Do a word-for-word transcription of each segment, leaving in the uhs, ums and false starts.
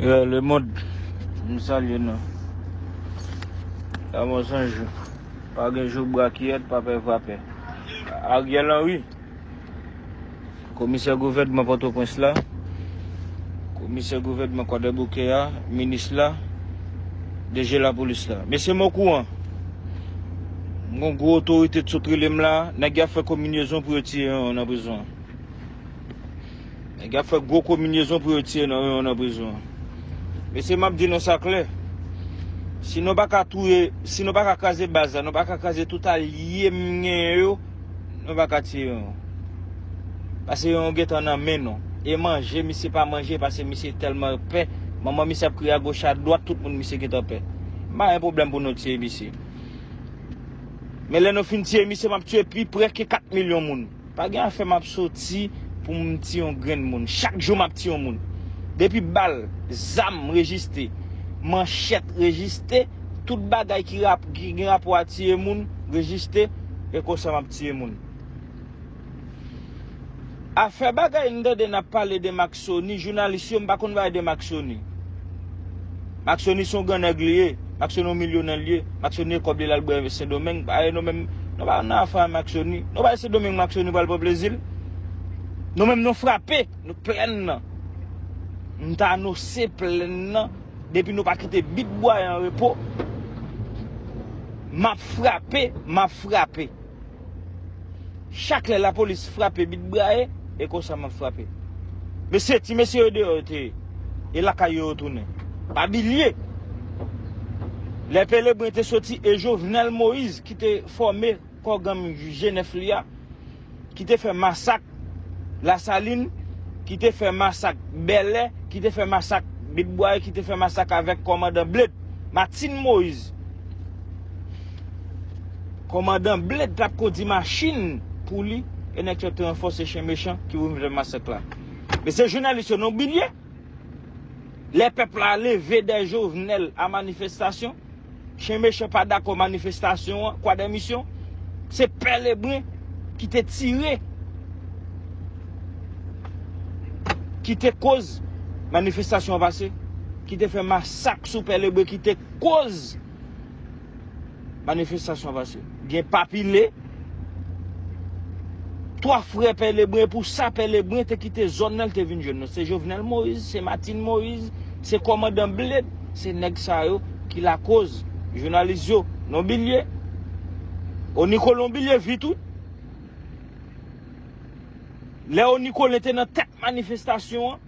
Yeah, lemonn, m salye nou. Sa bon, se yon jou. Pa gen jou bwa ki rèd, pa pè vrapè. Ariel Henry, komisè gouvènman Pòtoprens la, komisè gouvènman Kwadèboukè a, minis la, D G lapolis la. Mesye, m okouran. M gon gwo otorite t sot rele m la, nèg y ap fè kominyezon pou yo tiye yon nan prizon an. Nèg y ap fè gwo kominyezon pou yo tiye nan, yon nan prizon an. Mesye, m ap di nou sa klè. Si nou pa ka touye, si nou pa ka kraze baz la, nou pa ka kraze tout alye m genyen yo, nou pa ka tiye yon. Pase yon gentan nan men nou. E manje, misye pa manje, pase misye tèlman pè. Manman misye ap kriye agoch adwat, tout moun misye gentan pè. M pa gen pwoblèm pou nou tiye misye. Men lè nou fin tiye misye, m ap tiye pi prè ke kat milyon moun. Pa gen afè m ap soti pou m tiye yon grenn moun. Chak jou m ap tiye yon moun. Depi bal, zam rejiste, manchèt rejiste, tout bagay ki rap-, ki gen rapò a tiye moun rejiste, e konsa m ap tiye moun. Afè bagay n tande n ap pale de Maksoni, jounalis yo, m pa konn bagay de Maksoni. Maksoni se yon gran nèg li ye. Maksoni yon milyonè li ye. Maksoni gen kòb li, l al bwè Sendomeng. Aye, nou menm, nou pa nan afè a Maksoni. Nou pa Sendomeng, Maksoni pral pran plezi l. Nou menm, nou frape, nou plèn nan. M ta anonse plèn nan. Depi nou pa kite Bit Bwaye an repo, m ap frape, m ap frape. Chak lè lapolis frape Bit Bwaye, e konsa m ap frape. Mesye, ti mesye yo deyò yo te ye. E lakay yo yo tounen. Pa bliye, lè Pelebren te soti, e Jovenel Moïse ki te fòme kò gang G nèf li a, ki te fè masak Lasalin, ki te fè masak Bèlè, ki te fè masak Bit Bwaye, ki te fè masak avèk kòmandan Bled, Martine Moïse. Kòmandan Bled t ap kondi machin pou li, e nèg yo te ranfòse chen mechan ki vin fè masak la. Mesye jounalis yo, nou bliye, lè pèp la leve dèyè Jovenel a manifestasyon, chen mechan pa dakò manifestasyon an, Kwadèmisyon, se Pelebren ki te tire, ki te koz manifestasyon an pase, ki te fè masak sou Pelebren, ki te koz manifestasyon an pase. Gen Papile, twa frè Pelebren, pou sa Pelebren te kite zòn nan, l te vin jwenn nou. Se Jovenel Moïse, se Martine Moïse, se kòmandan Bled, se nèg sa yo ki lakoz. Jounalis yo, nou bliye. Oni Kolen bliye vit wi. Lè Oni Kolen te nan tèt manifestasyon an,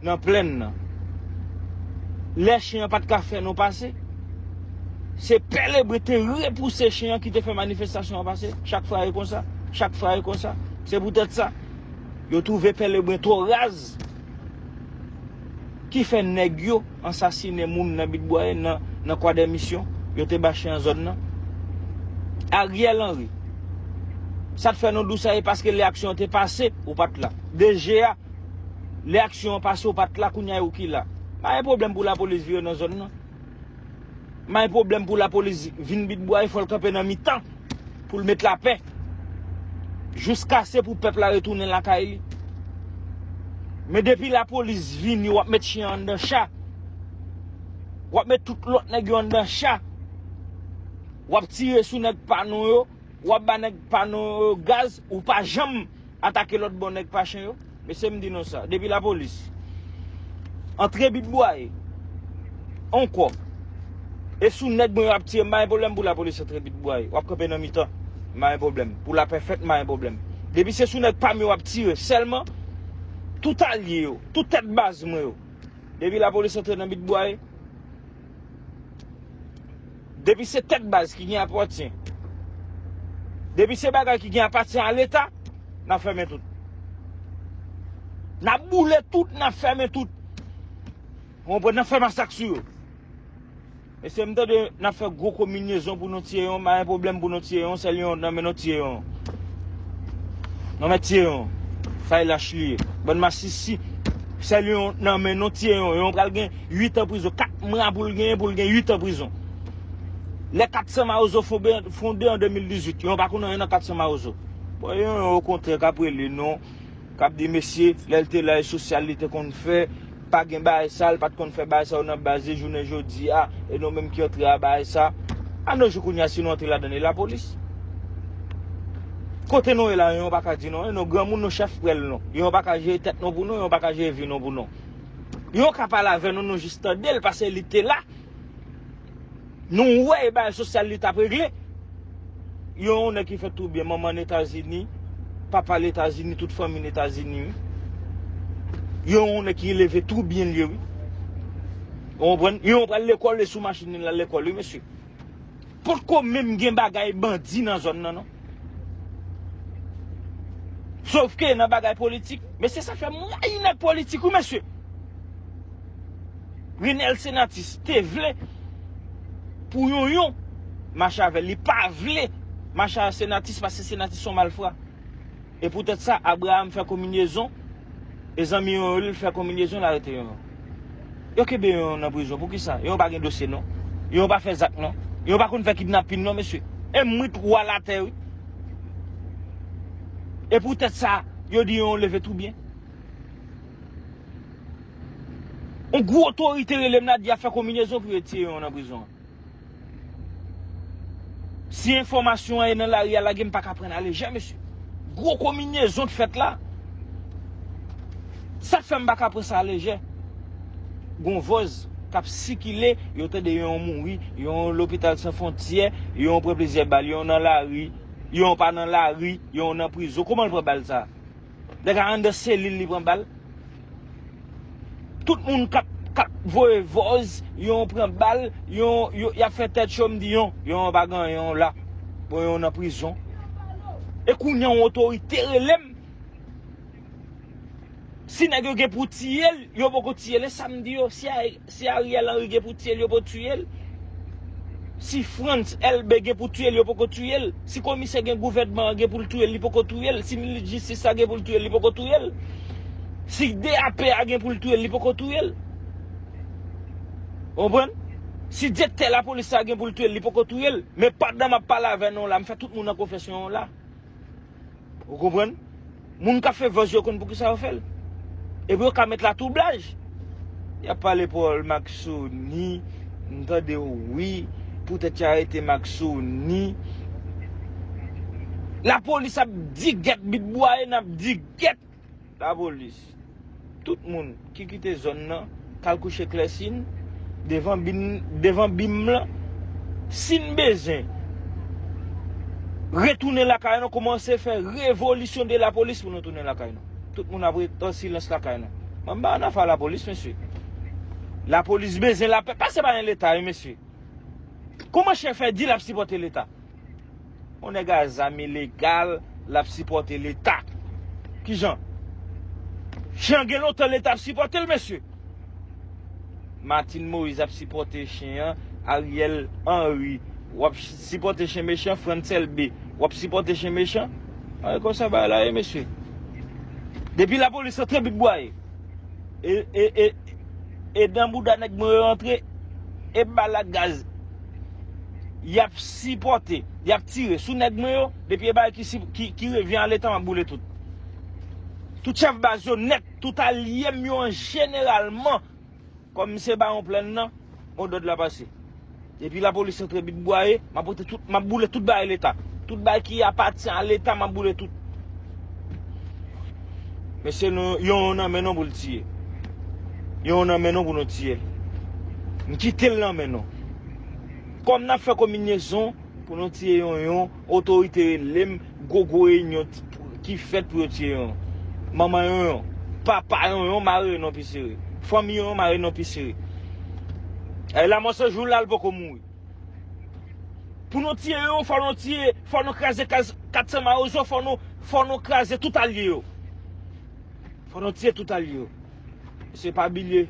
nan plèn nan. Lè chen an pa t ka fè nou pase, se Pelebren te repouse chen an ki te fè manifestasyon an pase. Chak fwa e konsa, chak fwa e konsa. Se poutèt sa, yo twouve Pelebren twò raz. Ki fè nèg yo ansasinen moun nan Bit Bwaye, nan, nan Kwadèmisyon, yo te ba chen an zòn nan. Ariel Henry, sa t fè nou dous sa, e paske lè aksyon an te pase, ou pa t la. D G a, lè aksyon an pase, ou pa t la, kounye a ou ki la. Pa gen pwoblèm pou lapolis vire nan zòn nan. M pa gen pwoblèm pou lapolis vin Bit Bwaye, fò l kanpe nan mitan pou l met lapè. Jiskaske pou pèp la retounen lakay li. Men depi lapolis vini, w ap met chen anndan cha. W ap met tout lòt nèg yo anndan cha. W ap tire sou nèg pa nou yo. W ap ba nèg pa nou yo gaz, ou pa janm atake lòt bò nèg pa chen yo. Mesye, m di nou sa, depi lapolis antre Bit Bwaye ankò, e sou nèg mwen yo ap tire, m pa gen pwoblèm pou lapolis antre Bit Bwaye. W ap kanpe nan mitan, m pa gen pwoblèm. Pou lapè fèt, m pa gen pwoblèm. Depi se sou nèg pa m yo w ap tire sèlman, tout alye yo, tout tèt baz mwen yo, depi lapolis antre nan Bit Bwaye, depi se tèt baz ki gen apatyen, depi se bagay ki gen apatyen a Leta, n ap fèmen tout. N ap boule tout, n ap fèmen tout. Ou konprann? N ap fè masak sou yo. Mesye, m tande n ap fè gwo kominyezon pou nou tiye yon, pa gen pwoblèm pou nou tiye yon, sèl yon nan men nou tiye yon. Nou mèt tiye yon. Fay lach li ye. Bann masisi. Sèl yon nan men nou tiye yon. Yon pral gen uit an prizon. Kat mwa pou l genyen, pou l gen uit an prizon. Lè kat san Mawozo fonde, fonde an de mil dizuit, yon pa konn anyen nan kat san Mawozo. Bon, yon, yon okontrè k ap rele non. k ap di, mesye, lè l te la, e sosyal li te konn fè, pa gen bagay sa, l pa t konn fè bagay sa yo nan baz li jounen jodi a, e nou menm ki antre a bagay sa. A nou jou kounye a, si nou antre ladan l, e lapolis. Kote nou ye la, yon pa ka di non, e nou granmoun, nou chèf prèl non. Yon pa ka jere tèt nou pou nou, yon pa ka jere vi nou pou nou. Yon ka pale avè nou, nou jis tande l, paske li te la. Nou wè e bagay sosyal li t ap regle. Yon nèg ki fè tou byen, manman n Etazini, papa l Etazini, tout fanmi n Etazini, wi. Yon nèg ki leve tou byen l ye, wi. Ou konprann? Yon pral lekòl, e sou machin li l al lekòl, wi, mesye. Potko menm gen bagay bandi nan zòn nan, non. Sofke nan bagay politik, mesye, sa fè m rayi nèg politik, wi, mesye. Renel Senatus te vle pou Yonyon mache avè l. Li pa vle mache avè Senatus paske Senatus se yon malfra. E poutèt sa, Abraham fè kominyezon, e zanmi Yonyon li fè kominyezon, l arete Yonyon. Yo kenbe Yonyon nan prizon. Poukisa? Yonyon pa gen dosye, non. Yonyon pa fè zak, non. Yonyon pa konn fè kidnapin, non, mesye. E mwit wa latè, wi. E poutèt sa, yo di Yonyon leve tou byen. Yon gwo otorite rele m la, di y ap fè konbinyezon pou yo tiye yon nan prizon an. Si enfòmasyon an ye nan lari a lage, m pa ka pran alejè, mesye. Gwo konbinyezon k fèt la. Sa k fè m pa ka pran sa alejè? Gon vòz k ap sikile, yo tande yon mouri, yon lopital san fwontyè, yon pran plizyè bal, yon nan lari, yon pa nan lari, yon nan prizon. Kòman l pran bal sa? Nèg la anndan selil li pran bal. Tout moun k ap, k ap voye vòz, yon pran bal, yon, yon, y ap fè tèt cho, m di yon, yon pa gen yon la. Bon, yon nan prizon. E kounye a yon otorite rele m. Si nèg yo gen pou tiye l, yo poko tiye l. E sa m di yo, si a Si Ariel Henry gen pou tiye l, yo poko tiye l. Si Frantz Elbé gen pou tiye l, yo poko tiye l. Si komisè gen gouvènman an gen pou l touye l, li poko touye l. Si minis jistis la gen pou l touye l, li poko touye l. Si D A P a gen pou l touye l, li poko touye l. Ou konprann? Si direktè lapolis la gen pou l touye l, li poko touye l. Men pandan m ap pale avè nou la, m fè tout moun an konfesyon la. Ou konprann? Moun k ap fè vòz yo konn poukisa yo fè l. Epi yo ka met latwoublaj. Y ap pale Paul Maxoni, m tande w wi, poutèt y arete Maxoni. Lapolis ap di gèt, bit bwaye n ap di gèt. Lapolis. Tout moun ki kite zòn nan, k al kouche klèsin devan bin, devan bim lan. Si n bezwen retounen lakay nou, kòmanse fè revolisyon de lapolis pou nou tounen lakay nou. Tout moun ap ret an silans lakay nou. Mwen m pa ann afè a lapolis, mesye. Lapolis bezwen lapè. Pase pa gen leta, wi, mesye. Kòman chèf fè di l ap sipòte leta? Yon nèg a zam ilegal, l ap sipòte leta. Kijan? Jan gen lontan leta ap sipòte l, mesye. Martine Moïse ap sipòte chen an, Ariel Henry, w ap sipòte chen mechan, Frantz Elbé, w ap sipòte chen mechan. A, e konsa bagay la ye, mesye. Depi lapolis antre, bit bwaye. E, e, e, e dan bouda nèg mwen yo antre, e bal ak gaz. Y ap sipòte, y ap tire sou nèg mwen yo, depi e bagay ki, si- ki, ki revyen a leta, m ap boule tout. Tout chèf baz yo nèt, tout alye m yo an jeneralman, kòm m se bawon plèn nan, modòd la pase. Epi lapolis antre bit bwaye, m ap pote tout, m ap boule tout bagay leta. Tout bagay ki apatyen a leta, m ap boule tout. Mesye, nou, yon nan men nou pou l tiye. Yon nan men nou pou nou tiye l. M kite l nan men nou. Kòm n ap fè konbinyezon pou nou tiye Yonyon, otorite rele m, gwo gwo reyinyon t- ki fèt pou yo tiye Yonyon. Manman Yonyon, papa Yonyon mare non pi sere. Fanmi Yonyon mare non pi sere. E Lamò Sanjou la, l poko mouri. Pou nou tiye yo, fò nou tiye, fò nou kraze kaz kat san mawozo, fò nou, fò nou kraze tout alye yo. Fò nou tiye tout alye yo. Se pa bliye,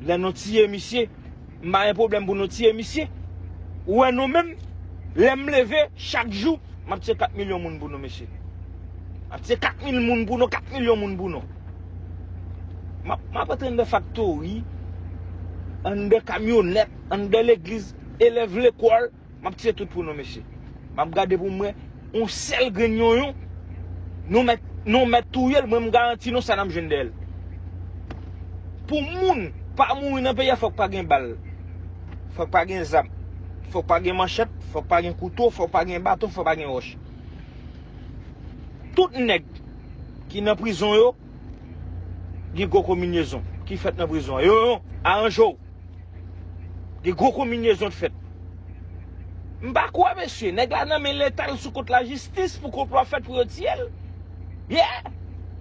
lè nou tiye misye, m pa gen pwoblèm pou nou tiye misye. Ou wè nou menm, lè m leve, chak jou, m ap tiye kat milyon moun pou nou, mesye. M ap tiye kat mil moun pou nou, kat milyon moun pou nou. M ap, m ap antre anndan faktori, anndan kamyonèt, anndan legliz, elèv lekòl, m ap tiye tout pou nou, mesye. M ap gade pou m wè yon sèl grenn Yonyon, nou mèt Nou mèt touye l, mwen m garanti nou sa n ap jwenn dèyè l. Pou moun pa mouri nan peyi a, fòk pa gen bal. Fòk pa gen zam. Fòk pa gen manchèt, fòk pa gen kouto, fòk pa gen baton, fòk pa gen wòch. Tout nèg ki nan prizon yo, gen gwo kominyezon ki fèt nan prizon an. Yo, yo, aranje w. Gen gwo kominyezon k fèt. M pa kwè, mesye. Nèg la nan men Leta, l sou kont lajistis pou konplo a fèt pou yo tiye l. Yeah!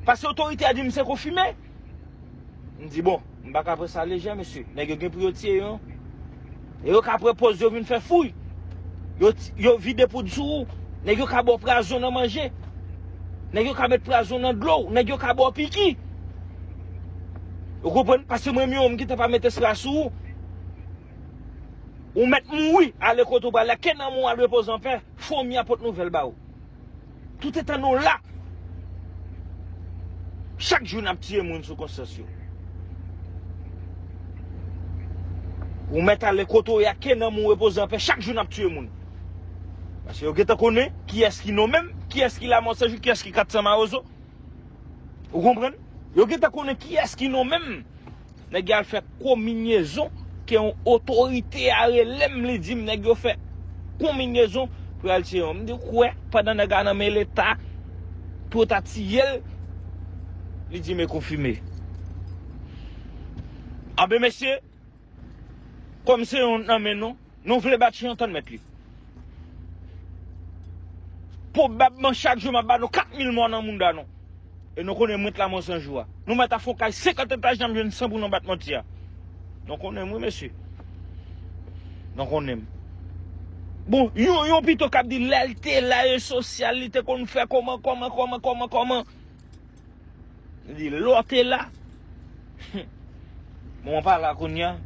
Paske otorite a di m se konfime. M di, bon, m pa ka pran sa lejè, mesye. Nèg yo gen pou yo tiye yo. E yo ka pran pòz yo vin fè fouy. Yo, yo vide poud sou ou. Nèg yo ka ba w pwazon nan manje. Nèg yo ka met pwazon nan dlo w. Nèg yo ka ba w piki. Ou konprann? Paske mwen menm, yon moun ki ta pa met espwa sou ou. Ou mèt mouri, ale kote w prale, ke nanm ou al repoze anpè, fomi a pot nouvèl ba ou. Toutetan nou la, chak jou n ap tiye moun sou konsyans yo. Ou mèt ale kote w ye a, ke nanm ou repoze anpè, chak jou n ap tiye moun. Paske yo gentan konnen kiyès ki nou menm, kiyès ki Lamò Senjou, kiyès ki kat san Mawozo. Ou konprann? Yo gentan konnen kiyès ki nou menm. Nèg yo al fè kominyezon, ke yon otorite a rele m, li di m nèg yo fè kominyezon pou y al tiye yon. M di, ou kwè, pandan nèg la nan men Leta, pou yo ta tiye l, li di m e konfime. Anben, mesye, kòm se yon nan men nou, nou vle bat chen an, tann mèt li. Pwobabman, chak jou m ap ba nou kat mil mò nan mounda nou. E nou konnen mwen t la mò san jou a. Nou mèt a fon kay senkant etaj, n ap jwenn san pou nou bat manti a. Nou konnen m, wi, mesye. Nou konnen m. Bon, yon, yon pito k ap di lè l te la, e sosyal, li te konn fè kòman, kòman, kòman, kòman, kòman. Li di, lè w te la. Bon, w pa la kounye a.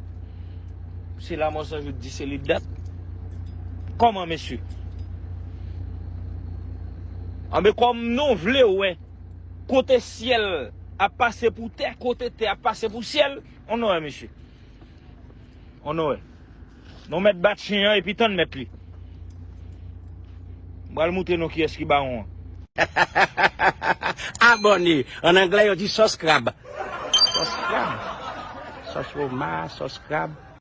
Se Lamò San Jou di se li dat. Kòman, mesye? Anben, kòm nou vle wè kote syèl ap pase pou tè, kote tè ap pase pou syèl, onore, mesye. Onore. Nou mèt bat chen an epi tann mèt li. M pral moutre nou kiyès ki bawon an. Abòne. An anglè, yo di sòs krab. Sòs krab. Sòs woma, sòs krab.